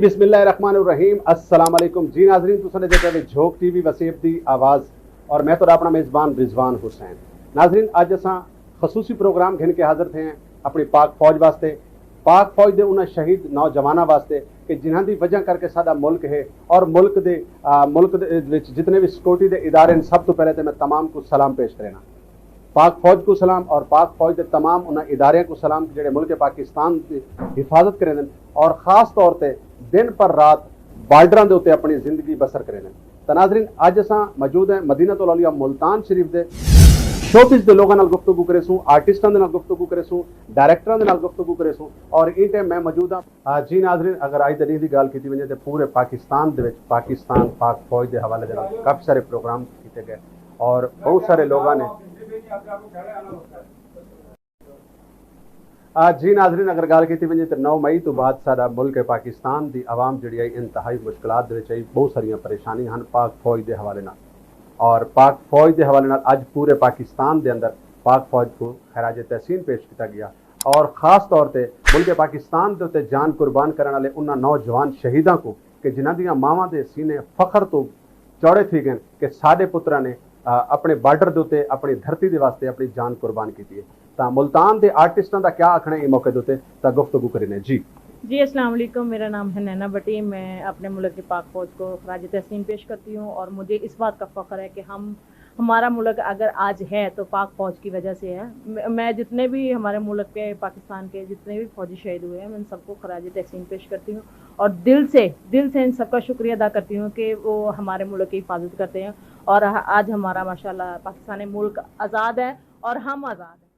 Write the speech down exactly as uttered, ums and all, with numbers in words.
بسم اللہ الرحمن الرحیم۔ السلام علیکم جی ناظرین، تساں ݙیہدے پئے وے جھوک ٹی وی وسیب دی آواز، اور میں تہاݙا اپݨا میزبان رضوان حسین۔ ناظرین، اڄ اساں خصوصی پروگرام گھن کے حاضر تھئے ہیں اپݨی پاک فوج واسطے، پاک فوج دے انہاں شہید نوجواناں واسطے کہ جنہاں دی وجہ کر کے ساݙا ملک ہے، اور ملک دے آ، ملک دے وچ جتنے وی سیکورٹی دے ادارے ہیں، سب توں پہلے تے میں تمام کوں سلام پیش کرینا۔ پاک فوج کوں سلام اور پاک فوج دے تمام انہاں اداریاں کوں سلام کہ جڑے ملک پاکستان دی حفاظت کریندن اور خاص طور تے دن پر رات بارڈراں دے اتے اپݨی زندگی بسر کریندن۔ تاں ناظرین، اڄ اساں موجود ہیں مدینۃ الاولیاء ملتان شریف دے۔ شوبز دے لوگاں نال گفتگو کریسوں، آرٹسٹاں دے نال گفتگو کریسوں، ڈائریکٹراں دے نال گفتگو کریسوں، اور ایں ٹائم میں موجود ہاں آ، جی ناظرین، اگر اڄ دے ݙینہہ دی ڳالھ کیتی ونڄے تے پورے پاکستان دے وچ پاکستان پاک فوج دے حوالے دے نال کافی سارے پروگرام کیتے ڳئے اور بہت سارے لوگاں نے آ، جی ناظرین، اگر ڳالھ کیتی ونڄے تے نو مئی توں بعد ساݙا ملک پاکستان دی عوام جڑی آئی انتہائی مشکلات دے وچ آئی، بہت ساریاں پریشانیاں ہن پاک فوج دے حوالے نال، اور پاک فوج دے حوالے نال اڄ پورے پاکستان دے اندر پاک فوج کوں خراج تحسین پیش کیتا ڳیا۔ اور خاص طور تے ملک پاکستان دے اتے جان قربان کرݨ والے انہاں نوجوان شہیداں کوں کہ جنہاں دیاں ماواں دے سینے فخر توں چوڑے تھی ڳئن کہ ساݙے پتراں نے آ، اپݨے بارڈر دے اتے اپݨی دھرتی دے واسطے اپݨی جان قربان کیتی ہے۔ تاں ملتان دے آرٹسٹاں دا کیا آکھݨا ہے ایں موقع دے اتے؟ تاں گفتگو کرینے جی۔ جی السلام علیکم، میرا نام ہے نینا بٹی۔ میں اپنے ملک کی پاک فوج کو خراج تحسین پیش کرتی ہوں اور مجھے اس بات کا فخر ہے کہ ہم ہمارا ملک اگر آج ہے تو پاک فوج کی وجہ سے ہے۔ میں جتنے بھی ہمارے ملک کے، پاکستان کے جتنے بھی فوجی شہید ہوئے ہیں، میں ان سب کو خراج تحسین پیش کرتی ہوں اور دل سے دل سے ان سب کا شکریہ ادا کرتی ہوں کہ وہ ہمارے ملک کی حفاظت کرتے ہیں اور آج ہمارا ماشاءاللہ پاکستان ملک آزاد ہے اور ہم آزاد ہیں۔